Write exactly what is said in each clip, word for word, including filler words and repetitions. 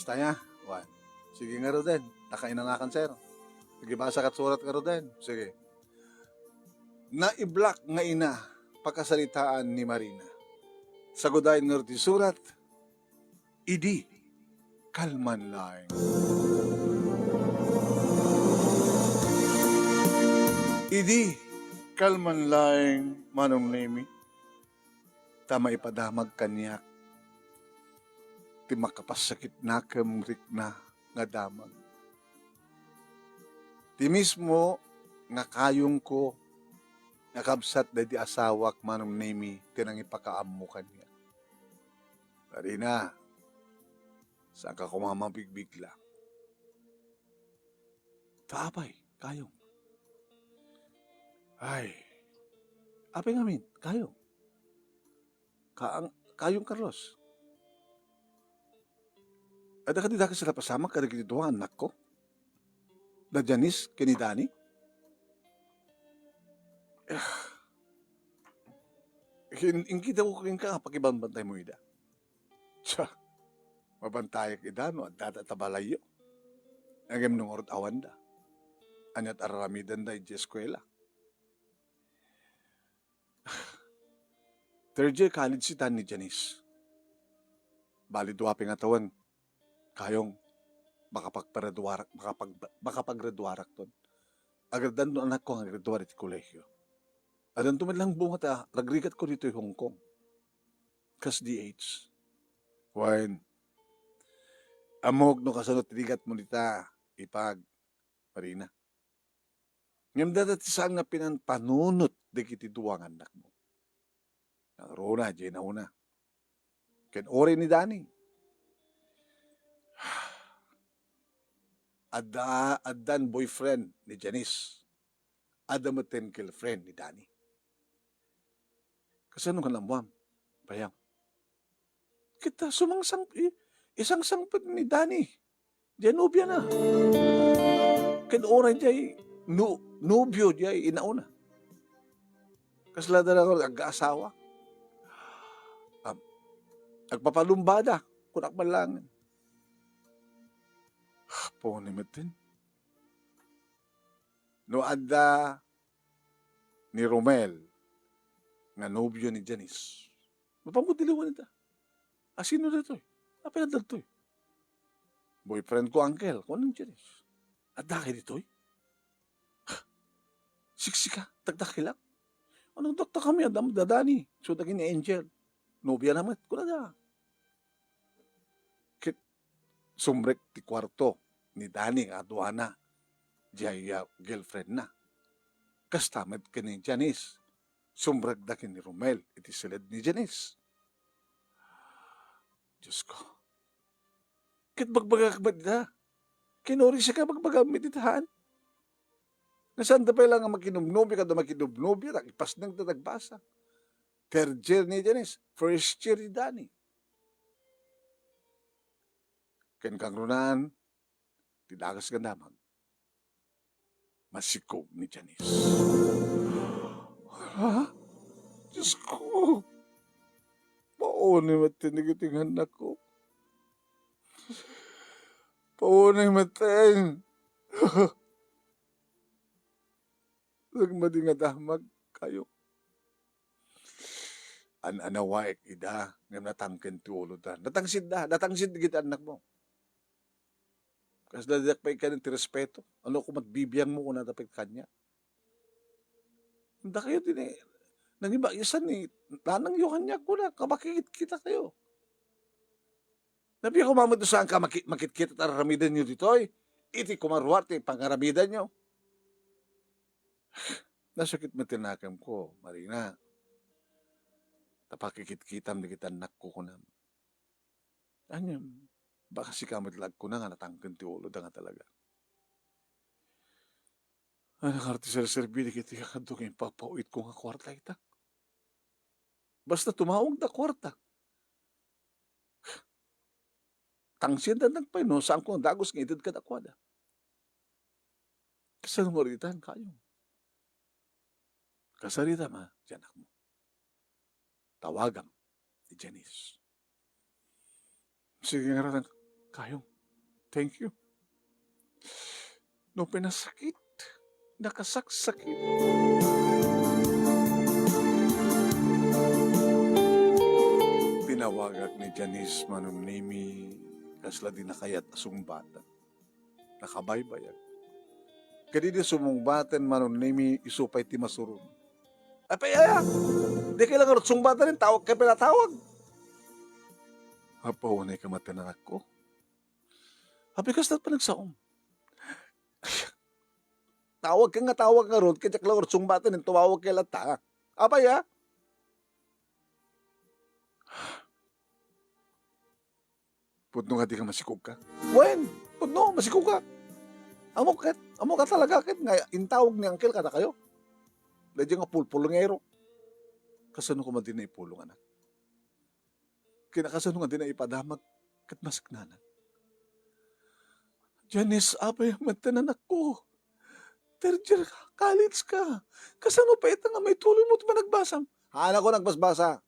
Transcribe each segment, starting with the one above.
Taya, wan. Sige ngaruden, ta kainanakan, sir. Sige, basa ket surat ngaruden. Sige. Naiblak nga ina, pakasaritaan ni Marina. Sagudayen ngarud ti surat, idi kalman laeng. Idi kalman laeng, Manong Nemi, ta maipadamag kaniak ti makapasakitnakem rikna nga damag. Ti mismo nga kayongko nga kabsat daydi asawak, Manong Nemi, ti nangipakaammo kaniak. Marina, saanka koma mabigbigla. Ta apay, kayong? Ay, apay ngamin, kayong? Ka-, ang, kayong Carlos? Adda kadi dakes a napasamak kadagiti dua nga annakko? Da Janice ken ni Danny? Ah, in-, inkitako kenka nga pakibambantaymo ida. Tsa, mabantayak ida no adda ta balayyo. Ngem no ngarud awanda, ania't ar-aramidenda idiay eskuela? Third year college ita ni Janice. Bali, dua pay nga tawen. Kayong makapagpagraduarak-, makapag-, makapaggraduarakton. Agridanto anakko nga aggraduar iti kolehio. Addanto met lang bunga ta ragrigatko ditoy Hong Kong. Kas D H. Wen, ammok no kasano ti rigatmo dita, ipag, Marina. Ngem adda ti saan nga pinanpanunot dagiti dua nga annakmo. Nangruna, diay nauna. Ken uray ni Danny. Adda, addan boyfriend ni Janice. Adda metten girlfriend ni Danny. Kasano nga naammuam, Bayang? Ket ta sumangsang-, i-, isangsangpet ni Danny diay nobiana. Ken uray diay no-, nobio diay inauna. Kasla da la nga agkaasawa. Am-, agpapalumbada, kunak man laengen. Apo ni metten. No adda ni Romel nga nobio ni Janice, mapamudiliwan ita. A, sino ditoy? Apay adda ditoy? Boyfriend ko, uncle, kuan ni Janice. Adda kay ditoy? Siksika, dakdakkel. Ano dakta kami, adda, adda ni. So, dagiti Angel. Nobiana met, kunada. Ket sumrek ti kuarto ni Danny nga aduana diay, ah, girlfriendna. Kasta met ken ni Janice, sumrekda ken ni Romel iti siled ni Janice. Diosko. Ket bagbagak met ita. Ken uray sika bagbagam met ita, haan? Nga saanda pay la nga makinubnobio, kada makinubnobio, ta ipasneng ta nagbasa. Third year ni Janice, first year ni Danny. Ken kangrunaan, ti dakes nga damag, masikog ni Janice. Ha? Diosko! Paunay met ti nagiti nga annakko. Paunay met ti. Nagmadi nga damag kayo. An-anawaek ida, ngem natangken ti uloda. Natangsidda, natangsid dagiti annakmo. Kasla diak pay ikkan ti respeto. Ano koma ti bibiangmo kunada pay kaniak? Dakayo ti ni-, nangiba-, isan ni nanangyo kaniak kuna, kamakikit-kita kayo. Nabiya koma met no saanka maki-, makitkita ta ar-aramidenyo ditoy, iti kumaruar ti pangaramidenyo. Nasakit met ti nakemko, Marina. Ta pakikitkitam dagiti annakko kunam. Aniam, baka sika met la agkuna nga natangken ti uloda nga talaga. Ania ngarud ti serserbi dagiti kakadua nga impapawitko nga kuarta ita? Basta tumawagda kuarta. Tangsiendan pay no saanko nga dagus nga ited kadakuada. Kasano nga uritan kayo? Kasaritam a, ti anakmo. Tawagam ni Janice. Sige ngarud, kayong. Thank you. No pinasakit, nakasaksakit. Tinawagak ni Janice Manong Nemi, kasla di nakayat a sungbatan. Nakabaybayag. Kadi di sumungbaten Manong Nemi, isu pay ti masuron. Apay aya? Di kailangan rut sungbatan, tawag ka pinatawag. Apo, unay ka maten, anakko. Apay, kasta panagsaom. Tawag ka nga tawag ngarud, ket diak la rut sungbatan, tumawag ka latta. Apay, a? Pudno nga di ka masikog ka? Wen, pudno, masikog ka. Amo ket, amo ka talaga ket nga intawag ni Uncle kadakayo. Daydi nga pulpulongero. Kasano ko man din naipulong, anak? Kinakasano nga di na ipadamag ket masiknanan. Janice, apay met ti anakko. Third year ka, college ka. Kasano pay ita nga maituloy mo ti panagbasam? Haan ako nagbasbasa.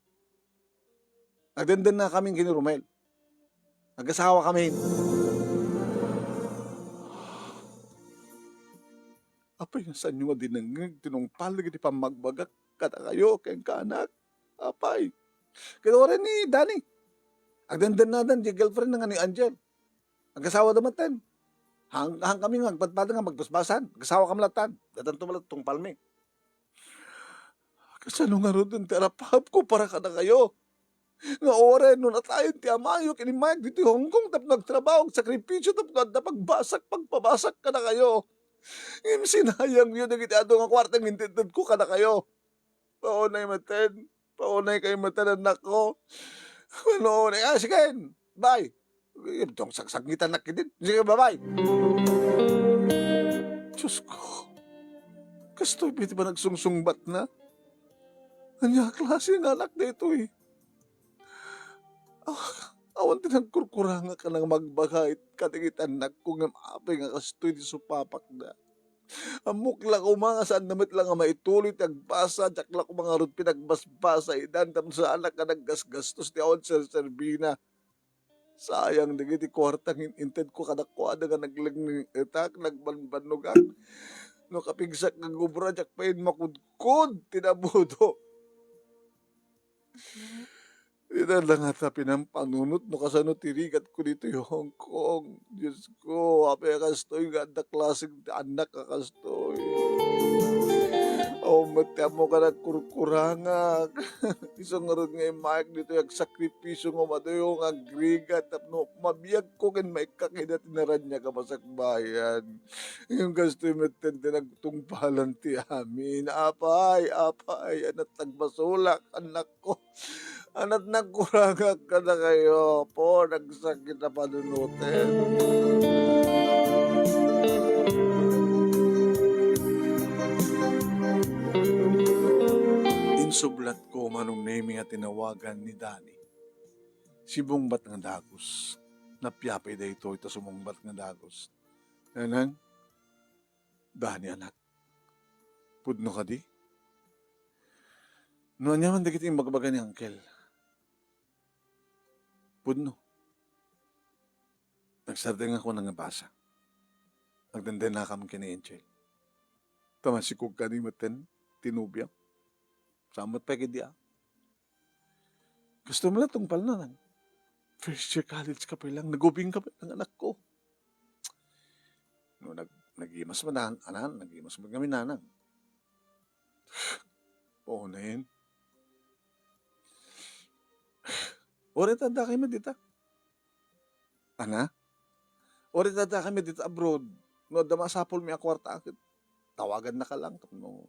Nagdendennakamin ken ni Romel. Nagasawa kami. Apay, nga saanyo nga dinengngeg ti nungpal dagiti pammagbagak kadakayo kenka, anak? Apay. Ket uray ni Danny. Agdendennadan ti girlfriend na nga ni Angel. Agasawada metten. Haan, haan kami nga agpadpada nga magbasbasan. Agasawakami lattan. Datanto met la ti tungpalmi. Kasano ngaruden ti arapahapko para kadakayo? Nga uray no natayen ti amayo ken immayak ditoy Hong Kong tapno agtrabaho, agsakripisyo tapno adda pagbasak, pagpabasak kadakayo. Ngem sinayangyo dagiti adu nga kuarta nga intedtedko kadakayo. Paunay metten, paunay kayo metten, anakko. Ano, ah, sige, bye. Idong sagsagngitanak ketdin. Sige, bye-bye. Diyos ko, kastoy pay ti panagsungsungbatna. Ania a klase nga anak daytoy? Ah, awan ti nagkurkurangak a nangmagbaga it-, kadagiti annakko ngem apay nga kastoy ti supapakda. Ammok la koma nga saanna met la nga maituloy ti agbasa, diak la koma ngarud pinagbasbasa idan tapno saanak a naggasgastos ti awan serserbina. Sayang dagiti kuarta nga in-intedko kadakuada nga naglenglengetak, nagbanbannogak. No kapigsak nga agobra, diak pay makudkod ti nabudo. Dita la ngata pinampanunot no kasano ti rigatko ditoy Hong Kong. Diyos ko, apay a kastoy nga adda klaseng ti annak a kastoy. Awan met ti ammok a nagkurkurangak. Isu ngarud nga immayak ditoy agsakripisyo nga umaduyo nga agrigat tapno mabiagko ken maikkan ida ti naraniag a masakbayan. Ngem kastoy metten ti nagtungpalan ti amin. Apay, apay, ania ti agbasolak, annakko. Ania ti nagkurangak kadakayo, Apo, nagsakit a panunoten. Insublatko, Manong Nemi, nga tinawagan ni Danny. Sumungbat nga dagus. Napiapay daytoy ta sumungbat nga dagus. Nanang, Danny, anak. Pudno kadi? No ania man dagiti imbagbaga ni Uncle? Pudno. Nagsardengak a nangabasa. Nagdendennakami ken ni Angel. Ta masikog kadi metten ti nobiam. Saan met pay ketdi a. Kastoy met la tungpalna, nang first year college ka pay lang, nagubing ka pay lang, anakko. No, nag-, nagimas man, anan, nagimas man kami, nanang. Paunayen. Uray ta adda kami dita. Ana? Uray ta adda kami dita abroad. No adda masapulmi a kuarta, ket tawagannaka lang tapno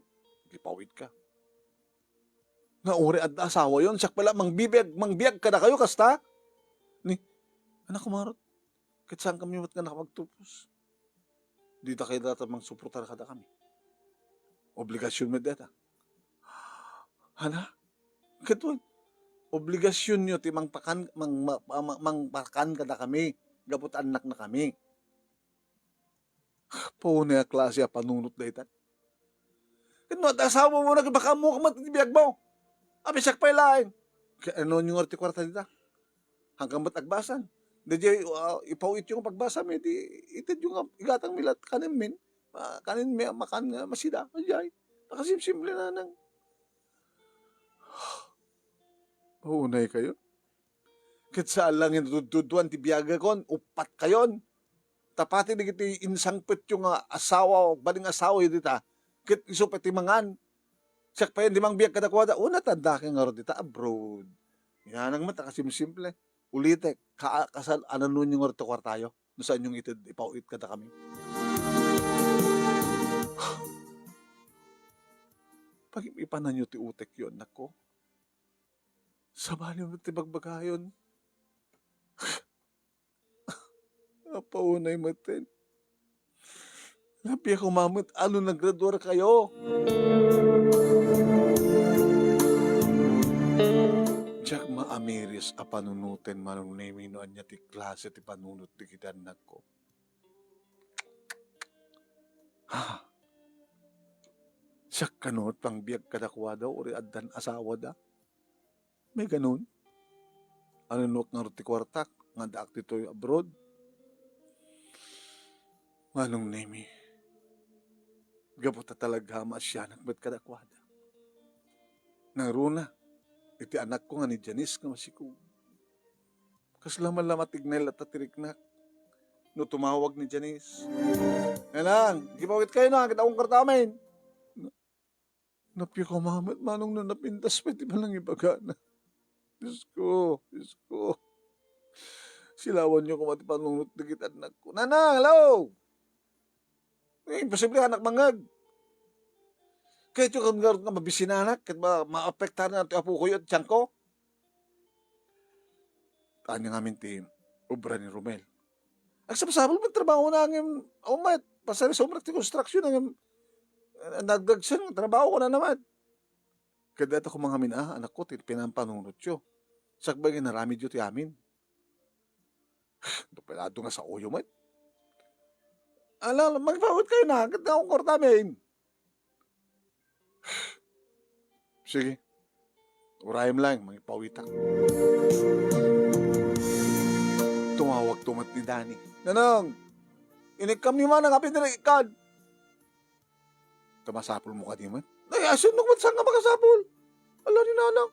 agipawidka. Nga uray adda asawayo, siak pay la mangbibiag, mangbiag kadakayo kasta? Ni, anak ko, Marot, ket saankami met nga nakapagtupos. Dita kayat dayta mangsuportar kadakami. Obligasion met dayta. Ana? Ket wen, obligasionyo ti mangpakan, mang-, ma-, ma-, mangpakan kadakami, gapu ta annaknakami. Paunay a klase a panunot dayta. Ket no adda asawamo, nagibakaammo ka met iti biagmo. Apay, siak pay laeng. Ket ania ngarud ti kuarta dita? Haanka met agbasan. Daydiay, ah, ipaw-ityo nga pagbasam, iti itedyo nga igatangmi la't kanenmin. Ah, kanenmi a makan nga masida. Daydiay. Nakasimsimple, nanang. Maunay kayo. Ket saan lang nga tudtuduan ti biagekon, uppat kayon. Ta pati dagiti insangpetyo nga asawa, baling asawa dita, ket isu pay ti mangan. Siak pay ti mangbiag kadakuada, una tanda ka ngarud dita abroad. Inanang met a kasimsimple. Ulitek, ka-, kasal, ananonyo ngarud ti kuartayo? No saanyo ited ipaw-it kadakami. Pag-ipananyo ti utekyo, annakko. Sabali met ti bagbagayon. Apaunay metten. Napiak koma met a no nagraduar kayo. Diak maamiris a panunoten, Manong Nemi, no ania ti klase ti panunot dagiti annakko. Ha? Siak kano ti mangbiag kadakuada, uray addan asawada? May ganun? Ananok ngarud ti kuartak nga addaak ditoy abroad? Manong Nemi, gapu ta talaga a maasianak met kadakuada. Nangruna, iti anakko nga ni Janice nga masikog. Kasla man la matignay latta ti riknak no tumawag ni Janice. Nanang, ipaw-it kayo na, ket awan kartamin. Napiak koma met, Manong, no napintas pay ti panangibagana. Diosko, Diosko. Silawanyo koma ti panunot dagiti annakko. Nanang, hello! Eh, imposible anak mangngeg. Kayatyo kano ngarud nga mabisinanak, ket ma-, maapektaran ti apokoyo iti tiangko. Ania ngamin ti obra ni Romel? Agsapsapul met trabahona ngem, awan met, pasarisom met ti construction ngem, eh, nagdagsen nga trabaho, kunana met. Ket dayta koma ngamin a, anakko, ti pinapanunotyo. Sakbay nga inaramidyo ti amin. Dupelado nga saoyo met. Ala, magpawit kayo na, ket ako kortamin. Sige. Urayem lang, mangipawitak. Tumawag to met ni Dani. Nanang, inikam ni Manang, apin diri ikkan. Ta masapulmo kadi met? Ay, asin no met saan nga makasapul? Ala ni Nanang.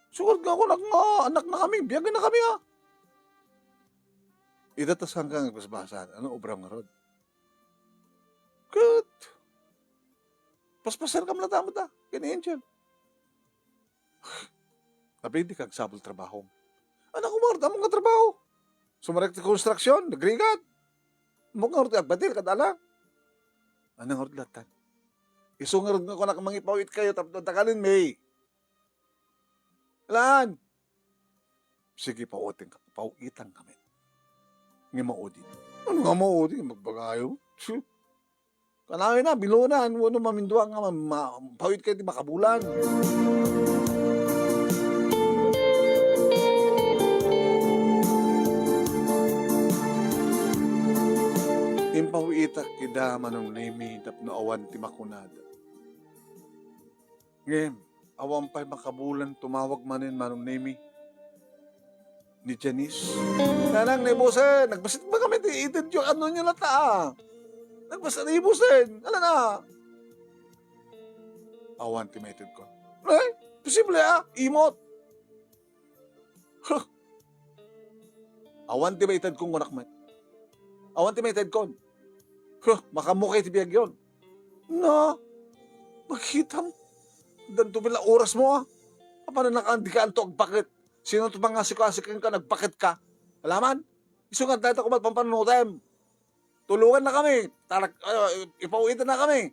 Sugad nga ako, anak nga, anak na kami, biyagan na kami, ah. Ida ta saan ka nga basbasan? Ano obra ngarud? Ket, paspaser ka man ta, ta, ken Angel. Apin di ka agsapul trabahom. Anak ko, Marta, ammok nga trabaho. Sumarek ti construction, nagrigat. Ammok nga ngarud ti agbatil, kadala. Ano ngarud latan? Isu ngarud nga kunak mangipawit kayo, tapno dakalinmi, eh. Lan! Sige, pawitan ka, pawitan kami. Nga maudi. Ano nga maudi? Magbagayo? Tsu. Kanayon na, bilunan, wano mamindua nga ma-, ma-, pawit kayo ti makabulan. Impawitak ida Manong Nemi tapno awan ti makunada. Ngem, awan pay makabulan tumawag manen Manong Nemi ni Janice. Nanang, naibusen, nagbasit ba kami ti itedyo? Ano nyo na ta, ah? Nagbasit, naibusen. Ala na. Awan ti maitedkon. Eh, posible, ah? Imot. Huh. Awan ti maitedkon, kunak met. Awan ti maitedkon. Huh, makamukay ti biag yon. Na, makitam. Danto pila oras mo, ah. Apano nakan di ka anto agbaket? Sino to mga asikaso kenka nagbaket ka? Alaman? Isu nga dayta kumat pampanunotem. Tulungan na kami. Tarak-, ah, ipawitan na kami.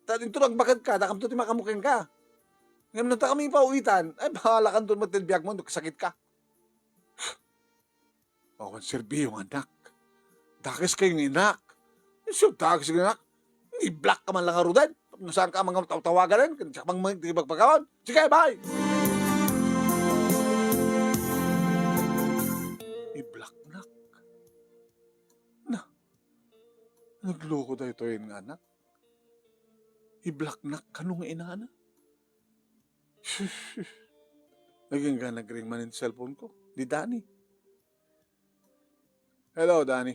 Ta dinto nagbaket ka, dakam to ti makamuken ka. Ngem no ta kami ipawitan, ay, bahala kanto met ti biag mo, no kasakit ka. Awan serbiyo nga anak. Dakes kayo nga anak. Isu dakes nga anak. I-block ka man lang ngaruden. No saan ka man nga taw-tawagan, ken siak man ti bagbagaan. Sige, bye! I-block nak. Na, nagloko daytoy nga anak. I-block nak kano nga inana. Nagingga nagring manen ti cellphone ko. Ni Dani. Hello, Danny.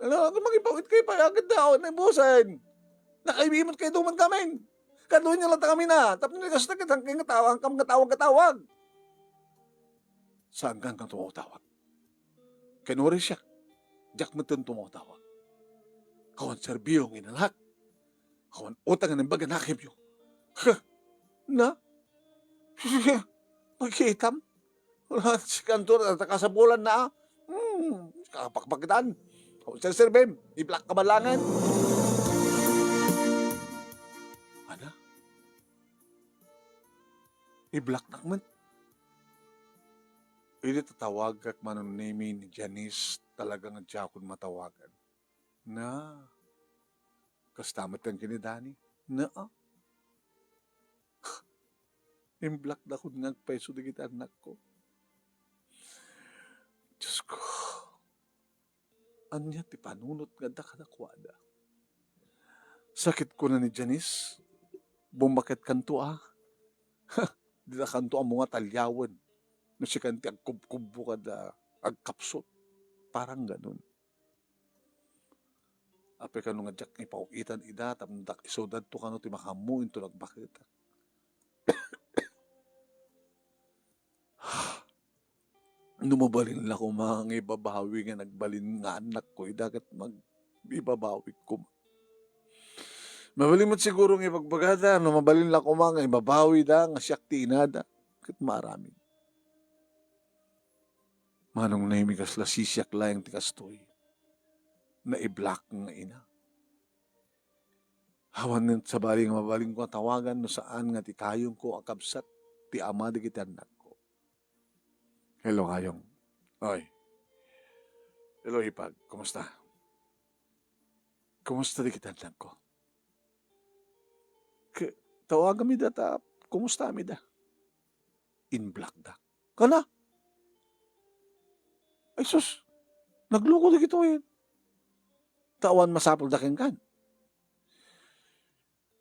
Hello, agin mangipawit kayo pa, agad daw, na ibusan. Nakaibimot kayo duman kami. Kadunya lang ta kami na. Tapno ni kasta kita, kaya nga tawag, kam nga tawag, katawag. Saan ka nga tumawag-tawag? Kanuri siya. Diak metten tumawag-tawag. Kawan serbio nga inanak. Kawan utang nga nagbaga nakipyo. Huh? Na? Magkitam? Wala, si Kantor, ta kasabulan na. Hmm, kapakpakitan. Kawan serbio, i-block ka balangan. Ana? I-block na man. Idi tatawagak Manong Nemi ni Janice, talaga nga diakon matawagan. Na, kasta met ken ni Danny. Na, ah. Imblockdakon nga agpayso dagiti annakko. Diosko, ania ti panunot nga adda kadakuada? Sakit kuna ni Janice, bumbaketkanto a. Didakanto ammo nga talyawen no sikan ti agkubkubbo kada agkapsut. Parang ganun. Apay kano nga diak ipaw-itan ida tapno dak-, isudanto kano ti makaammo inton agbaket. No mabalin la koma nga ibabawi nga nagbalin nga annakko ida ket mag-, ibabawi koma. Mabalin met siguro nga ibagbagada, no mabalin la koma nga ibabawida nga siak ti inada ket maaramid. Manong Nemi, kasla sisiak laeng ti kastoy. Naiblak nga ina. Awan nen sabali nga mabalinko a tawagan no saan nga ti kayongko a kabsat ti ama dagiti annakko. Hello, kayong. Oy. Hello, ipag. Kumusta? Kumusta dagiti annakko? Ke-, tawagamida ta, kumusta amida? Inblakda. Kana? Ay sus, nagloko dagitoyen. Ta awan masapulda kenkan.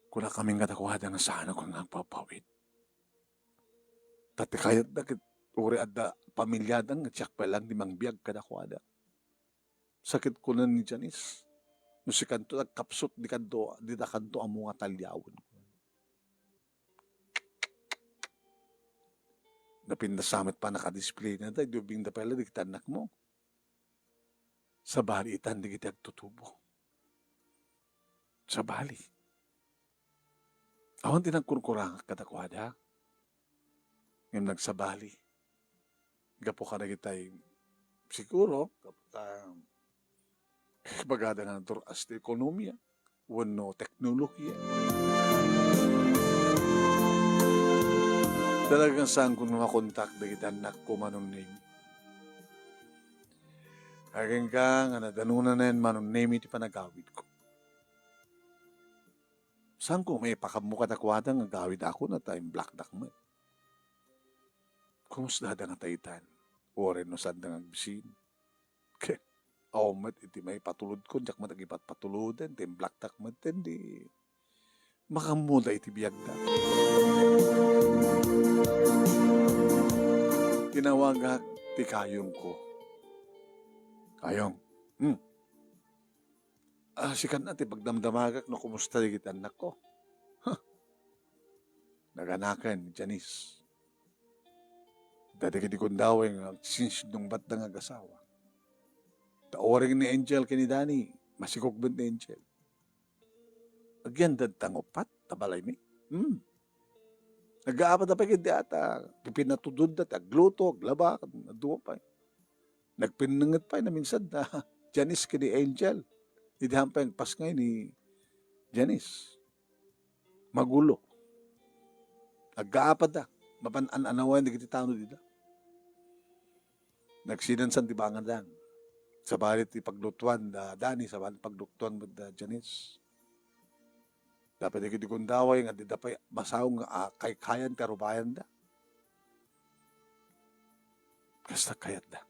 Kuna kami nga dakuada nga saan ako nga agpapawid. Ta ti kayatda ket uri adda pamiliada nga siak pay lang ti mangbiag kadakuada. Sakit kunan ni Janice. No sikanto nagkapsut, di kanto, di da kanto ammo nga talyawen. Napinda sa met pa nakadisplay na da, idubing da pala dagiti annakmo. Sabali itan dagiti agtutubo. Sabali. Awan ti nagkurkurangak kadakuada. Ngem nagsabali. Gapu kadagitay, siguro, gapu ta, bagada nga natur-as ti ekonomiya, wenno teknolohiya. Talagang saanko nga makontak dagiti annakko, Manong Nemi. Agingga nga nadanonanen, Manong Nemi, ti panagawidko. Saanko maipakammo kadakuada nga agawidakon a ta imblakdak met. Kumusta da nga taytan? Uray no saanda nga agbisin. Ke, awan met iti maipatulodko, diak met agipatpatuloden, ti imblakdak met, di makammoda iti biagda. Tinawagak ti kayongko. Kayong, hmm. Ah, sikan a ti pagdamdamagak no kumusta dagiti annakko. Huh. Naganaken ni Janice. Dagiti gundaway nga agsinsudnong batda nga agasawa. Ta uray ni Angel ken ni Danny, masikog met ni Angel. Agyandad ta nga uppat, ta balaymi. Hmm. Nagaapada pay ket di ata, pipinatudodda, ti agluto, aglaba, adu pay. Nagpinnenget pay, naminsan da Janice ken ni Angel. Idi haan pay agpasngay ni Janice. Magulo. Agaapada. Mapan an-anawen dagiti tano dida. Nagsinansan ti bangandan. Sabali ti paglutuan da Danny, sabali ti paglutuan met da Janice. Dapat dagiti gundaway nga dida pay masaw nga, ah, kaykayan ti arubayanda. Kasta kayatda.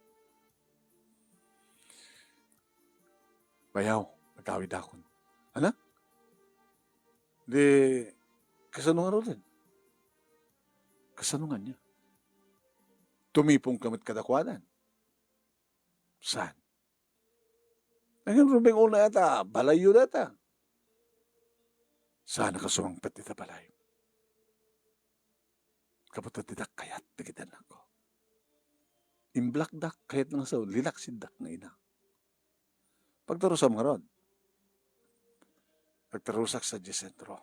Bayaw, agawidakon. Ana? Di, kasano ngaruden? Kasano nga niya? Tumipong ka met kadakuanan. Saan? Ngem Rubing, una ita, balayyo dayta. Saan a kasumangpet ita balay. Gapu ta didak kayat dagiti annakko. Imblakdak, kayat nga sao, lilaksiddak nga ina. Pagtarusam ngarud. Pagtarusak sadiay sentro.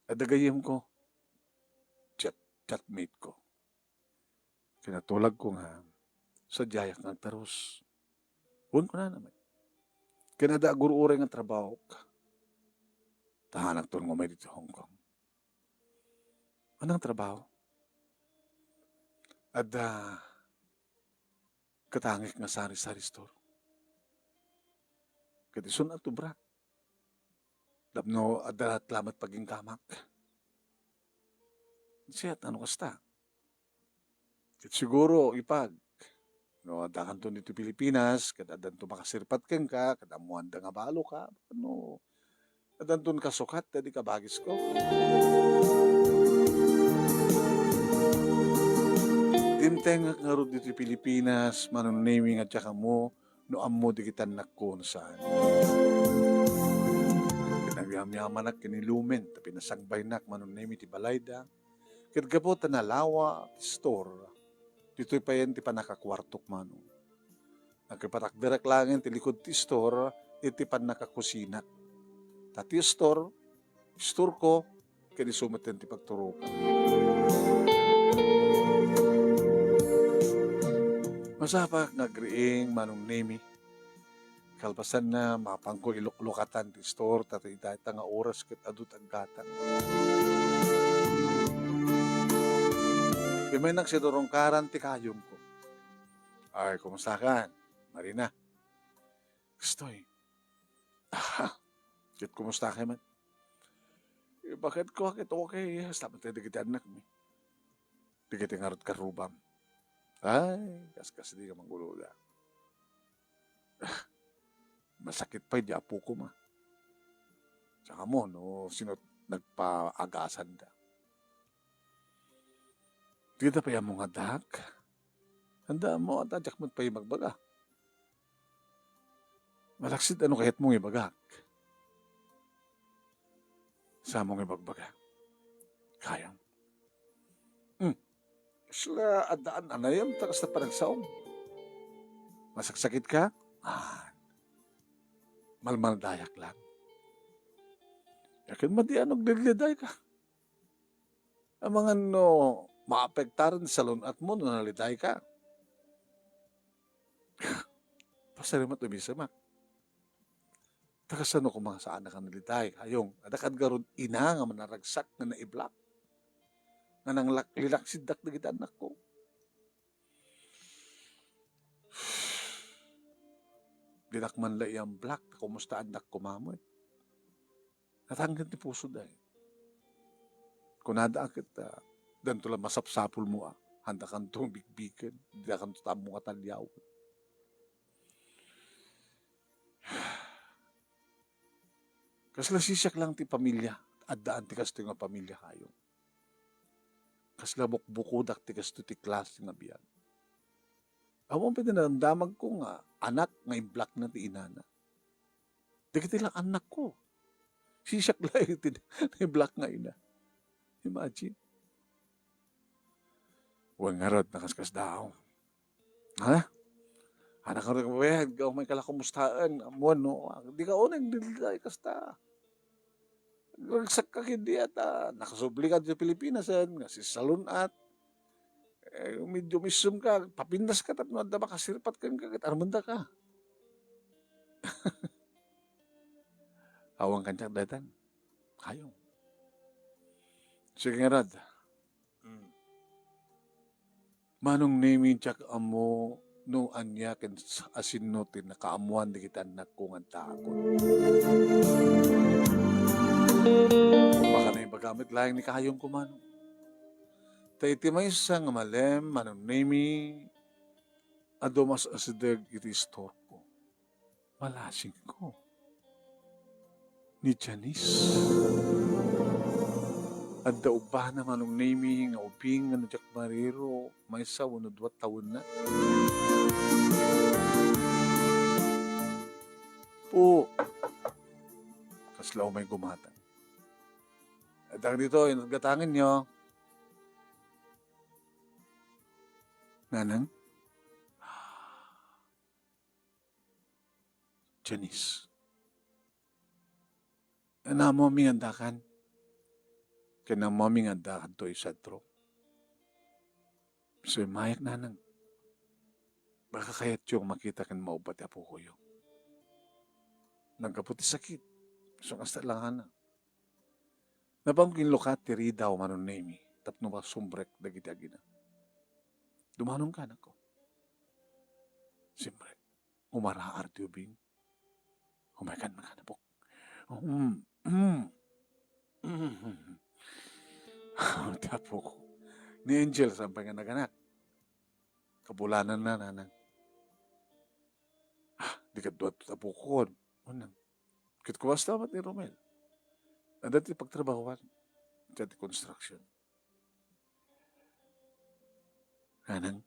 Adda gayyemko, chat-, chatmate ko. Kinatulagko nga sadiayak nga agtarus. Wen, kunana met. Ken adda agur-uray nga trabahok. Ta haanakton nga umay ditoy Hong Kong. Anang trabaho? Adda katangek nga sari-sari store. Ket isun a tubrak. Tapno adda lamet paginggamak. Siak, ano kasta? Ket siguro, ipag, no, addakanto ditoy Pilipinas, ket addanto makasirpat kenka, ket ammoanda nga baloka, no, addanton kasukat, daydi kabagisko. Dimtengak ngarud ditoy Pilipinas, Manong Nemy, nga diak ammo no ammo dagiti annakko no saan. Ket nagyamyamanak ken ni Lumen, ta pinasangbaynak, Manong Nemy, ti balayda. Ket gapu ta nalawa ti store, ditoy payen ti pannakakuartok, Manong. Nakipatakderak laengen ti likud ti store iti pannakakusinak. Ta ti store, istorko, ken isu met ti pagturokan. Masapulak nga agriing, Manong Nemy. Kalpasanna, mapanko iluklukatan ti store, ta ti dayta nga oras ket adu ti aggatang. Immaynak, sinurungkaran ti kayongko. Ay, kumustakan, Marina? Kastoy. Aha. Ket kumusta kay man? Eh, bakit ko, ket okay, yes, tapos tayo dagiti annakmi. Dagiti ngarud karrubam. Ay, kaskas di ka manguluda. Ah, masakit pay di apokoma. Saka mo, no, sino nagpaagasanda. Dita pay ammo nga dak. Anda mo, at ajak mo pay magbaga. Malaksid, ano kayat mong ibagak? Sa mong ibagbaga? Kayam. Hmm. Sila, addaan anayam, ta kasta panagsaom. Masaksakit ka? Ah. Malmaldayak lang. Yakin madi, ano, diliday ka? Amangan no maapektaran ti salun-at mo no naliday ka. Pasarimat, umisemak. Ta kasano koma saan a naliday, kayong, adda kad garud ina nga manaragsak nga naiblak, nga nanglak-, lilaksiddak dagiti annakko. Dinak man la iamblak, ta kumustaandak koma met. Natangken ti pusoda, eh. Kunada a ket, ah, danto la masapsapulmo, ah. Handakanto bikbiken, didakanto tammo nga taliawen. Kasla sisiak lang ti pamilia, addaan ti kastoy nga pamilia kayo. Kasla bukbukodak ti kastoy ti klase nga biag. Awan pay ti nadamdamagko nga anak nga imblakna ti inana. Dagiti la annakko. Sisiak la iti naiblak nga ina. Imagine. Wen ngarud, nakaskasdaaw. Ha? Anak, ngarud, wen, gaw may kala kumustaen. Amuan, no? Di ka uneg, di, di, kasta. Nagragsak ka ket di ata, nakasubli ka ditoy Pilipinas, eh, nga sisalun-at. Eh, medyo umisom ka, papindas ka tapno adda makasirpat kenka, ket armenda ka. Awan kaniak daytan. Kayo. Sige ngarud. Mm. Manong Nemy, diak ammo no ania ken s-, asinno ti nakaammoan dagiti annakko nga addaakon. Baka naibaga met laeng ni kayongko, Manong. Ta iti maysa nga malem, Manong Nemy, adu mas-asideg iti istorko. Malasingko. Ni Janice. Adda ubbana, Manong Nemy, nga ubing nga no diak mariro, maysa wenno dua tawenna. "Apo." Kasla umay gumatang. "Adda ditoy, inat gatangenyo." "Nanang?" "Janice. Ania, ammom nga addakan?" "Ken ammom nga addakan to, Isidro. Isu mayat, nanang. Baka kayatyo nga makita ken maubba ti apokoyo. Naggapu ti sakit, isu nga kasta langana. Napan kinlukat ti ridaw, Manong Nemi, tapno masumbrek dagiti agina. Dumanonka, anakko." Simrek. Umaraar ti ubing. Umaykan makanapok. Mm, mm, mm. Ti apok. Ni Angel, saan pay nga naganak? Kabulananna, nanang. "Ah, di kadua ti apokon." Unang. Ket kumas ta met ni Romel. Adda ti pagtrabahuan. Diay construction. "Nanang,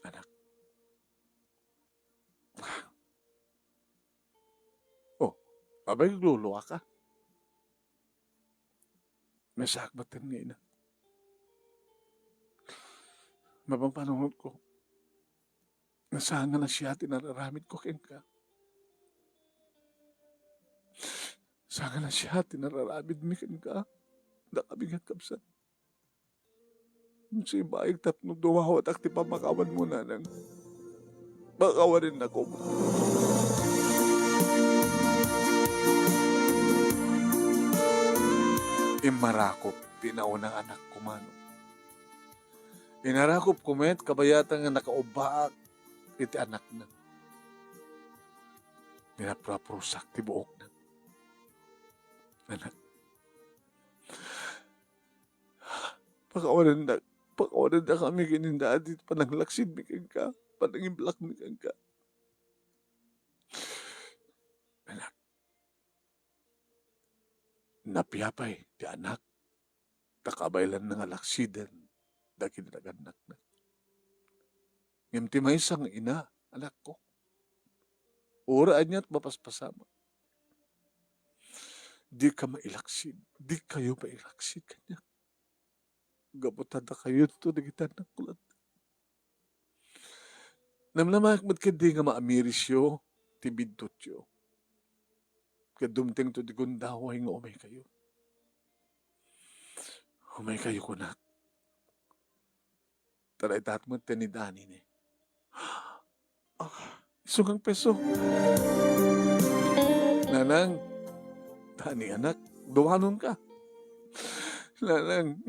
anak." "Oh, apay, agluluaka?" "Nasaak met nga ina. Mapan panunotko, saan nga nasia ti nararamidko kenka. Saan nga nasia ti nararamidmi kenka, dakami nga agkabsat. Isu ti baig tapno dumawatak ti pammakawanmo, nanang. Pakawanennak koma." Immarakop ti naunang anakko, Manong. Inarakopko met kabayatan nga nakaubbaak iti anakna. Inapraprusak ti buokna. Anak, pakawanennak, pakawanennakami ken ni Daddy ti pananglaksidmi kenka, panangiblakmi kenka. Anak, napia pay ti anak ta kabaylanna nga laksiden dagiti nagannakna. Ngem ti maysa nga ina, anakko, uray ania ti mapaspasamak, dika mailaksid, dikayo mailaksid kaniak. Gapu ta dakayonto dagiti annakko latta. Namnamaek met ketdi nga maamirisyo ti biddutyo. Ket dumtengto ti gundaway nga umaykayo. Umaykayo, kunak. Ta dayta met ti ni Dani ne. Ah, isu nga peso. Nanang, Dani, anak, dumanonka. Nanang,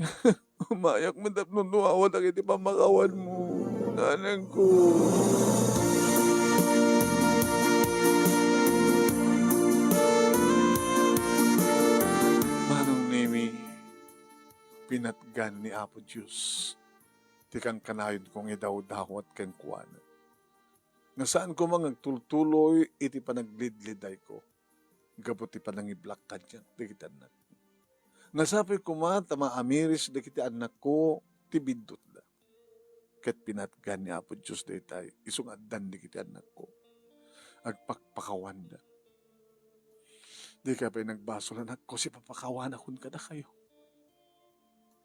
umayak met tapno dumawatak iti pammakawanmo, nanangko. Manong Nemi, pinatgan ni Apo Dios ti kankanayonko nga idawdawat kenkuana. Nga saan koma nga agtultuloy iti panaglidlidayko gapu ti panangiblak kaniak dagiti annak. Nga sapay koma ta maamiris dagiti annakko ti biddutda. Ket pinatgan ni Apo Dios daytay, isu nga addan dagiti annakko. Agpakpakawanda. Dika pay nagbasol, anakko, sipapakawanakon kadakayo.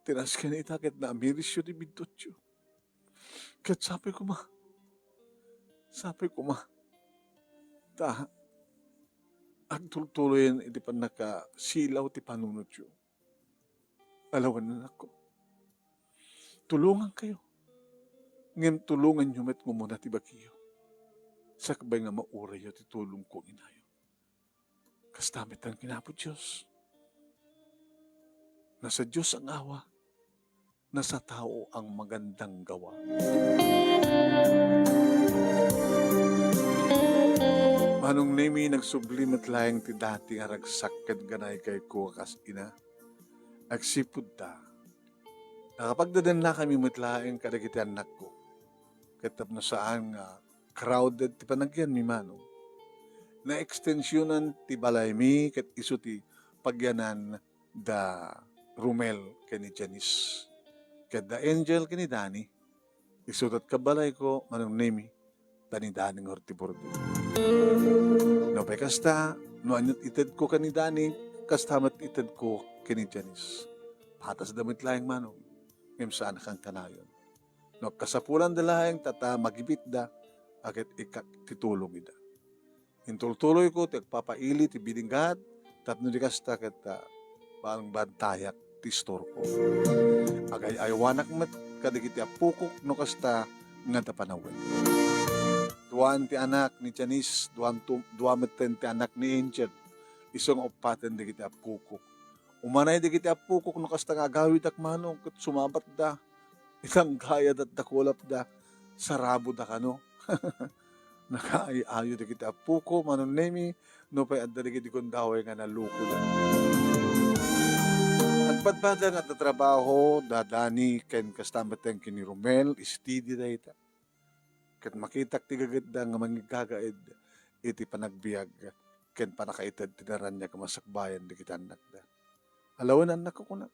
Ti nasken ita ket naamirisyo ti biddutyo. Ket sapay koma, sapay koma ta agtultuloyen iti pannakasilaw ti panunotyo. Alawen, anakko, tulongankayo. Ngem tulonganyo met nga umuna ti bagiyo. Sakbay nga maurayyo ti tulongko nga inayo. Kasta met ken ni Apo Dios. Nasa Dios ang awa, nasa tao ang magandang gawa. Manong Nemi, nagsubli met laeng ti dati nga ragsak ken ganaygayko a kas ina. Agsipud ta, nakapagdadannakami met laeng kadagiti annakko. Ket tapno saan nga crowded ti panagyanmi, Manong, naekstensionan ti balaymi ket isu ti pagyanan da Romel ken ni Janice. Ket da Angel ken ni Dani, isu ti kabalayko, Manong Nemi, da ni Dani nga urti-burti. No pay kasta, no ania't itedko ken ni Dani, kasta met itedko ken ni Janice. Patasda met laeng, Manong, ngem saan a kankanayon. No agkasapulanda laeng ta, ta magipitda, a ket ikkak ti tulong ida. Intultuloyko ti agpapaili ti biniggat, tapno di kasta ket, ah, bangbantayak ti istorko. Agay-aywanak met kadagiti appokok no kasta nga adda panawen. Duaan ti anak ni Janice, duan tu-, dua metten ti anak ni Angel. Isu nga uppaten dagiti appokok. Umanay dagiti appokok no kasta nga agawidak, Manong, ket sumabatda. Itan gayat, dakulapda, saraboda kano. Nakaay-ayo dagiti appoko, Manong Nemi, no pay adda dagiti gundaway nga nalukoda. Agpadpada nga adda trabaho, da Dani, ken kasta metten ken ni Romel, steady dayta. Ket makitak ti gagetda nga mangigagaid iti panagbiag ken pannakaited ti naraniag a masakbayan dagiti annakda. Alawen, annakko, kunak.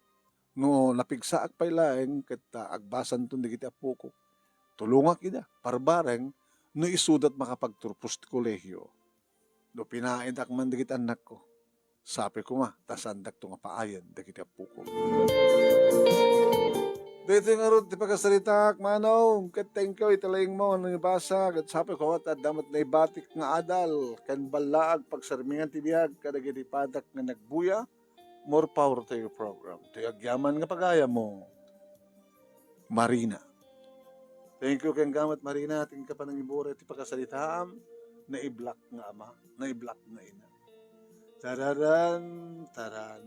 No napigsaak pay laeng ket, ah, agbasanton dagiti appokok, tulongak ida, parbareng no isudat makapagturpos ti kolehio. No pinaaydak man dagiti annakko, sapay koma ta saandakto nga paayen dagiti appokok. Daytoy ngarud ti pakasaritaak, Manong, ket thank you iti laingmo nga nangibasa, ket sapay koma ta adda met naibatik nga adal ken ballaag pagsarmingan ti biag kadagiti padak nga nagbuya. More power to your program. Ti agyaman nga pagayammo, Marina. Thank you ken gamet, Marina, ti inka panangibura iti pakasaritaam. Naiblak nga ama, naiblak nga ina. Tararan, taran.